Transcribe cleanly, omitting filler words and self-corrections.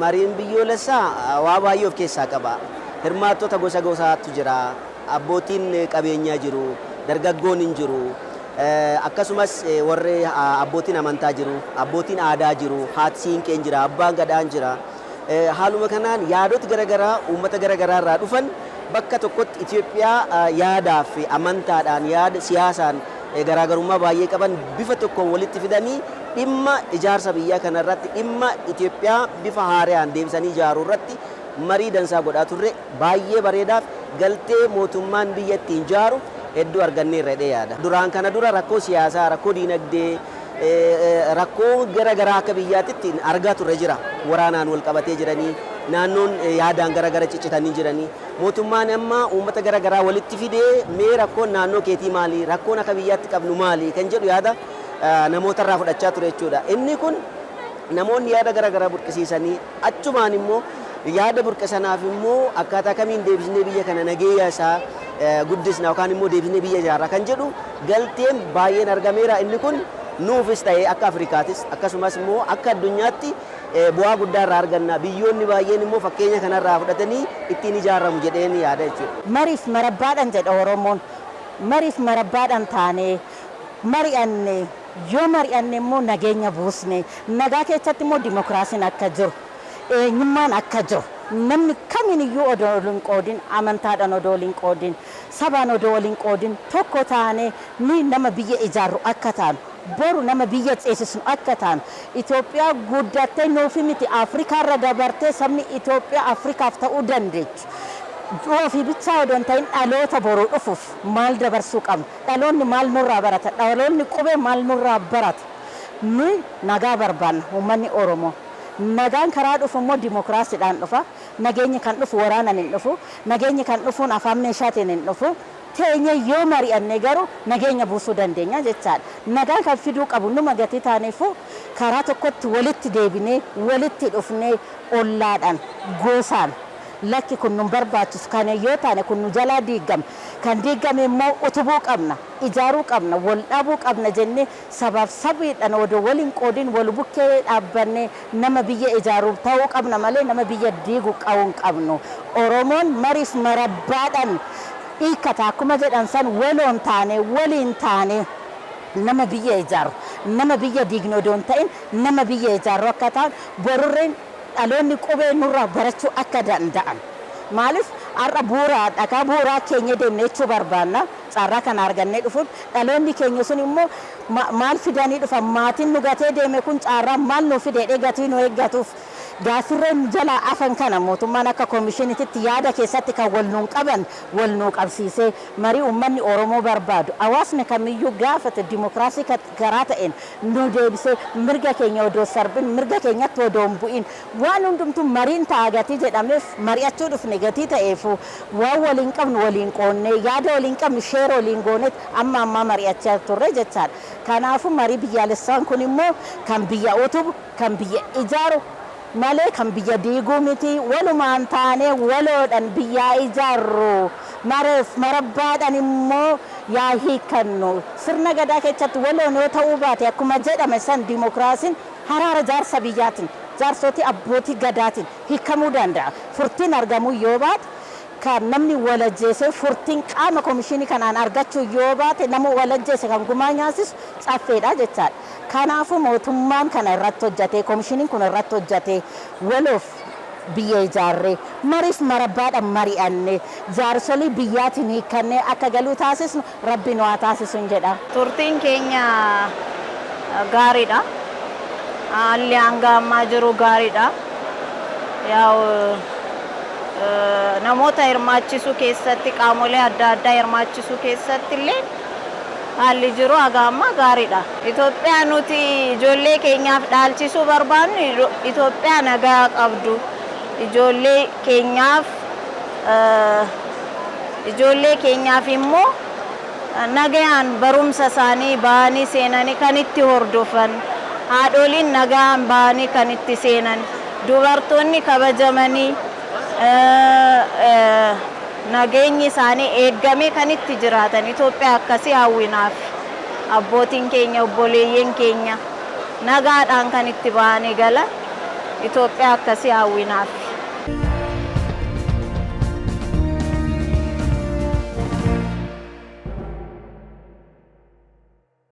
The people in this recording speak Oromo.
Mariin biyyoolessaa waa baay'ee of keessaa qaba. Hirmaattota gosa gosaatu jira. Abbootiin qabeenyaa jiru, dargaggoon hin jiru. Akkasumas warri abbootiin amantaa jiru, abbootiin aadaa jiru, haati siinqeen jira, abbaan gadaan jira. Haaluma kanaan yaadota garaagaraa uummata garaagaraa irraa dhufan bakka tokkotti Itoophiyaa yaadaa fi amantaadhaan, yaada siyaasaan garaagarummaa baay'ee qaban bifa tokkoon walitti fidanii dhimma ijaarsa biyyaa kanarratti, dhimma Itoophiyaa bifa haaraan deebisanii ijaaruu irratti marii dansaa godhaa turre. Baay'ee bareedaaf galtee mootummaan biyya ittiin ijaaru hedduu arganneerra jedhee yaada. Duraan kana dura rakkoo siyaasaa, rakkoo diinagdee, rakkoo gara garaa akka biyyaatti argaa turre jira. Waraanaan wal qabatee jiranii, naannoon yaadaan gara gara ciccitanii jiranii. Mootummaan amma uummata gara garaa walitti fidee, mee rakkoon naannoo keetii maali? Rakkoon akka biyyaatti qabnu maali? Kan jedhu yaada namoota irraa fudhachaa ture jechuudha. Inni kun namoonni yaada gara garaa burqisiisanii, achumaan immoo yaada burqe sanaaf immoo akkaataa kamiin deebisnee biyya kana nageenya isaa guddisna yookaan immoo deebisnee biyya ijaarra kan jedhu galteen baay'een argameera. Inni kun nuufis ta'ee akka Afrikaatis akkasumas immoo akka addunyaatti bu'aa guddaa irraa arganna. Biyyoonni baay'een immoo fakkeenya kanarraa fudhatanii ittiin ijaaramu jedheen yaada jechuudha. Mariif marabbaadhaan jedha Oromoon. Mariif marabbaadhaan taanee mari'anne, yoo mari'anne immoo nageenya buusne, nagaa keessatti immoo dimokiraasiin akka jiru, eenyummaan akka jiru, namni kamiin iyyuu odoo wal hin qoodin, amantaadhaan odoo wal hin qoodin, sabaan odoo wal hin qoodin, tokko taanee ni nama biyya ijaarru akka taanu, boru nama biyya ceesisnu akka taanu, Itoophiyaa guddattee nuufi miti Afrikaarra dabartee sabni Itoophiyaa Afrikaaf ta'uu dandeechu. Ofii bichaa odoo hin ta'in dhaloota boruu dhufuuf maal dabarsuu qabna? Dhaloonni maal nurraa barata? Dhaloonni qubee maal nurraa barata? Nuyi nagaa barbaanna, uummanni Oromoo. Nagaan karaa dhufu immoo dimokiraasiidhaan dhufa. Nageenyi kan dhufu waraanaan hin dhufu. Nageenyi kan dhufuun afaan meeshaatiin hin dhufu. Teenyee yoo mari'anne garuu nageenya buusuu dandeenya jechaadha. Nagaan kan fiduu qabu numa gatii taaneefuu karaa tokkotti walitti deebinee, walitti dhufnee, ollaadhaan, gosaan, lakki kun nun barbaachisu, kana yoo taane kun nu jalaa diigama, kan diigame immoo utubuu qabna, ijaaruu qabna, wal dhabuu qabna jennee sabaaf sabiidhaan odoo wal hin qoodin wal bukkee dhaabbannee nama biyya ijaaru ta'uu qabna malee nama biyya diigu qa'uu hin qabnu. Oromoon mariif marabbaadhaan hiikkata akkuma jedhan san, waloon taane, waliin taane, nama biyya ijaaru, nama biyya diignu odoo hin ta'in nama biyya ijaaru akka ta'an, borurreen dhaloonni qubee nurraa barachuu akka danda'an. Maaliif har'a bu'uuraa dhagaa bu'uuraa keenya deemne jechuu barbaanna. Carraa kana argannee dhufuun dhaloonni keenya sun immoo maal fidanii dhufan, maatiin nu gatee deeme kun carraa maal nu fide jedhee gatii nu eeggatuuf, gaaffirreen nu jalaa afan kana mootummaan akka koomishiniititti yaada keessatti kan wal nuun qaban wal nuu qabsiisee, marii uummanni Oromoo barbaadu, hawaasni kamiyyuu gaafate, dimokiraasii karaa ta'een nu deebisee, mirga keenya odoo sarbin, mirga keenyatti odoo hin bu'in, waan hundumtuu mariin ta'a gatii jedhameef mari'achuu dhufne gatii ta'eefu, waan waliin qabnu waliin qoonnee, yaada waliin qabnu share waliin gooneet amma ammaa mari'achaa turre jechaadha. Kanaafuu marii biyyaalessaan kun immoo kan biyya utubu, kan biyya ijaaru malee kan biyya diiguu miti. Walumaan taanee waloodhaan biyyaa ijaarru. Mareef marabbaadhaan immoo yaa hiikkannu. Sirna gadaa keessatti waloon yoo ta'uu baate, akkuma jedhame san, dimokiraasiin haraara jaarsa biyyaatiin, jaarsootii abbootii gadaatiin hiikamuu danda'a. Furtiin argamuu yoo baate, kan namni walajjeesee furtiin qaama komishinii kanaan argachuu yoo baate, nama walajjeese kan gumaa nyaasisu caffeedha jechaadha. Kanaafuu mootummaan kana irratti hojjatee, komishiniin kun irratti hojjatee, waloof biyya ijaarree, mariif marabbaadhaan mari'annee, jaarsolii biyyaatiin hiikkannee akka galuu taasisnu Rabbi nu haa taasisu jedha. Turtiin keenya gaariidha. Haalli hanga ammaa jiru gaariidha. Yaa'u namoota hirmaachisuu keessatti, qaamolee adda addaa hirmaachisuu keessatti illee haalli jiru haga ammaa gaariidha. Itoophiyaa nuti ijoollee keenyaaf dhaalchisuu barbaannu Itoophiyaa nagaa qabdu, ijoollee keenyaaf immoo nagayaan barumsa isaanii bahanii seenanii kan itti hordofan, haadholiin nagaan bahanii kan itti seenan, dubartoonni kabajamanii nageenyi isaanii eeggamee kan itti jiraatan Itoophiyaa akkasii hawwinaaf. Abbootiin keenya, obboleeyyan keenya nagaadhaan kan itti bahanii galan. Itoophiyaa akkasii hawwinaaf.